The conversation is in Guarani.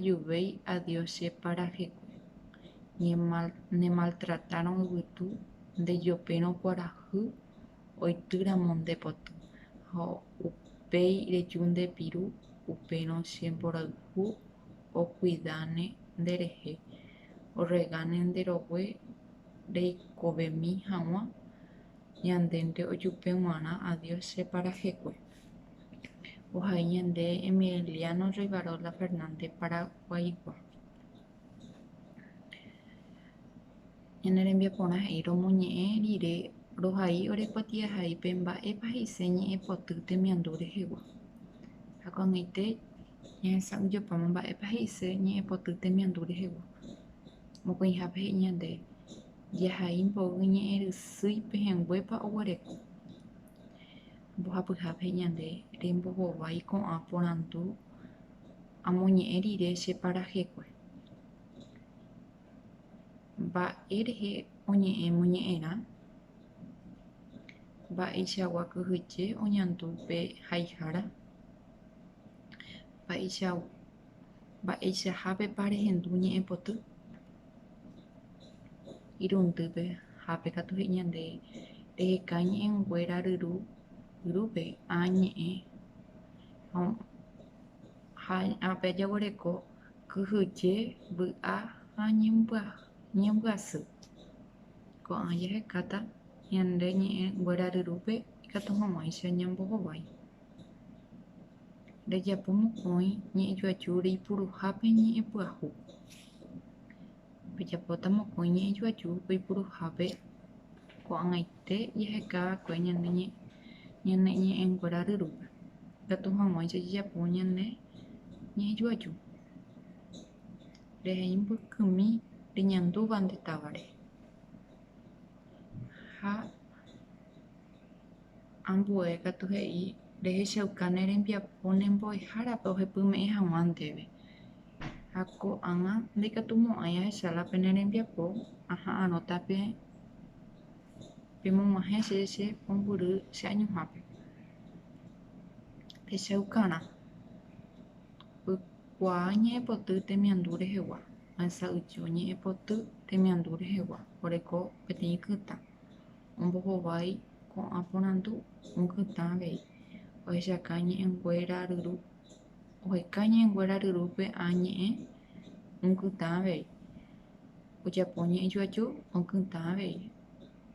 Ndajuvéi adiós che parahekue. Nemaltratárõ yvytu, ndejopérõ kuarahy oitýramo nde poty ha upéi reju nde piru, upérõ che mborayhu okuidáne nderehe, orregáne nde rogue reikovemi hag̃ua ñandénte ojupe g̃uarã adiós che parahekue. Ohai ñande Emiliano Rivarola Fernández Paraguaigua. Ñane rembiaporã he'i romoñe'ẽ rire rohai ore kuatiahaípe mba'épa he'ise ñe'ẽpoty temiandu rehegua. Ha ko'ag̃aite ñahesa'ỹijopáma mba'épa he'ise ñe'ẽpoty temiandu rehegua. Mokõihápe he'i ñande jahai mboy ñe'ẽrysýi pehẽnguépa oguereko. Mbohapyhápe he'i ñande rembohovái ko'ã porandu amoñe'ẽ rire che parahekue. Mba'e rehe oñe'ẽ moñe'ẽrã? Mba'eichagua kyhyje oñandu pe haihára? Mba'eichahápepa rehendu ñe'ẽpoty? Irundýpe hápe katu he'i ñande reheka ñe'ẽnguéra ryru ryrúpe ã ñe'ẽ ha ápe jaguereko kyhyje, vy'a ha ñembyasy. Ko'ã jahekáta ñande ñe'ẽnguéra ryrúpe ikatu hag̃uáicha ñambohovái. Rejapo mokõi ñe'ẽjoaju reipuruhápe ñe'ẽpyahu. Pejapóta mokõi ñe'ẽjoaju peipuruhápe ko'ag̃aite jahekava'ekue ñane ñe'ẽnguéra ryrúpe, ikatu hag̃uáicha jajapo ñane ñe'ẽjoaju. Rehai mbykymi reñandúva nde távare. Ha ambue katu he'i rehechauka ne rembiapo ne mbo'ehárape ohepyme'ẽ hag̃ua ndéve. Ha ko'ág̃a ndaikatumo'ãi ahecha la pene rembiapo aha'arõta pemog̃uahẽ chéve che mombyry che añohápe. Techaukarã. Oikuaa ñe'ẽpoty temiandu rehegua. Ohesa'ỹijo ñe'ẽpoty temiandu rehegua oreko peteĩ kytã. Ombohovái ko'ã porandu okytã avei. Ohechaka ñe'ẽnguéra ryru. Oheka ñe'ẽnguéra ryrúpe ã ñe'ẽ okytã avei. Ojapo ñe'ẽjoaju okytã avei.